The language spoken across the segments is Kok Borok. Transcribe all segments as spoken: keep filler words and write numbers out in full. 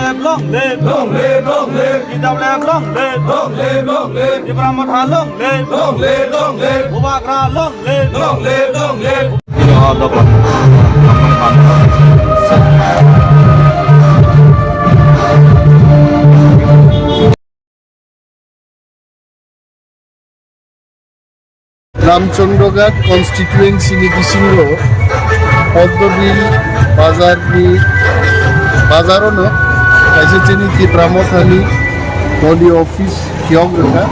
Long live! Long live, long live! T W F long live! Long live, long live! Tipra Motha long live! Long live, long live! Bubagra long live! Long live, long live! Ramchandraghat constituency ni bisingo Poddobil bazar ni bazar ono kaisa chini Tipra Motha ni doli office phiyok rwkha.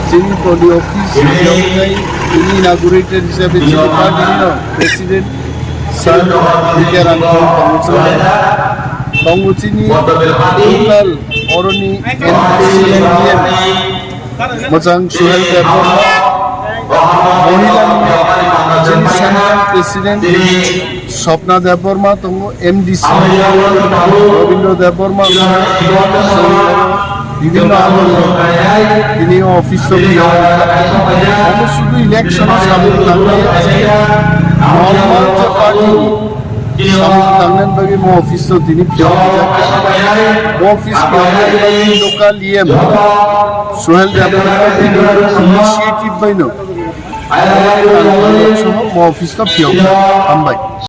Chini doli office phiyok nai ini inaugurator hisabe chini party no president Sir B K Rangkhol tongo chwng bai. Tongo chini local oroni M P, M D M mwchang Suhel Debbarma, mohila ni chini central president Swapna Debbarma tongo, M D C Rabindra Debbarma tongo, chwng oro bibhinno amoni tini office o phiyok. Omo sudu election o samung tangnai, normal je party samung tangnani bagwi mo office o tini phiyok rijak. Mo office phiyoknani bagwi local E M Suhel Debbarma bini initiative baino mo office o phiyok. Hambai.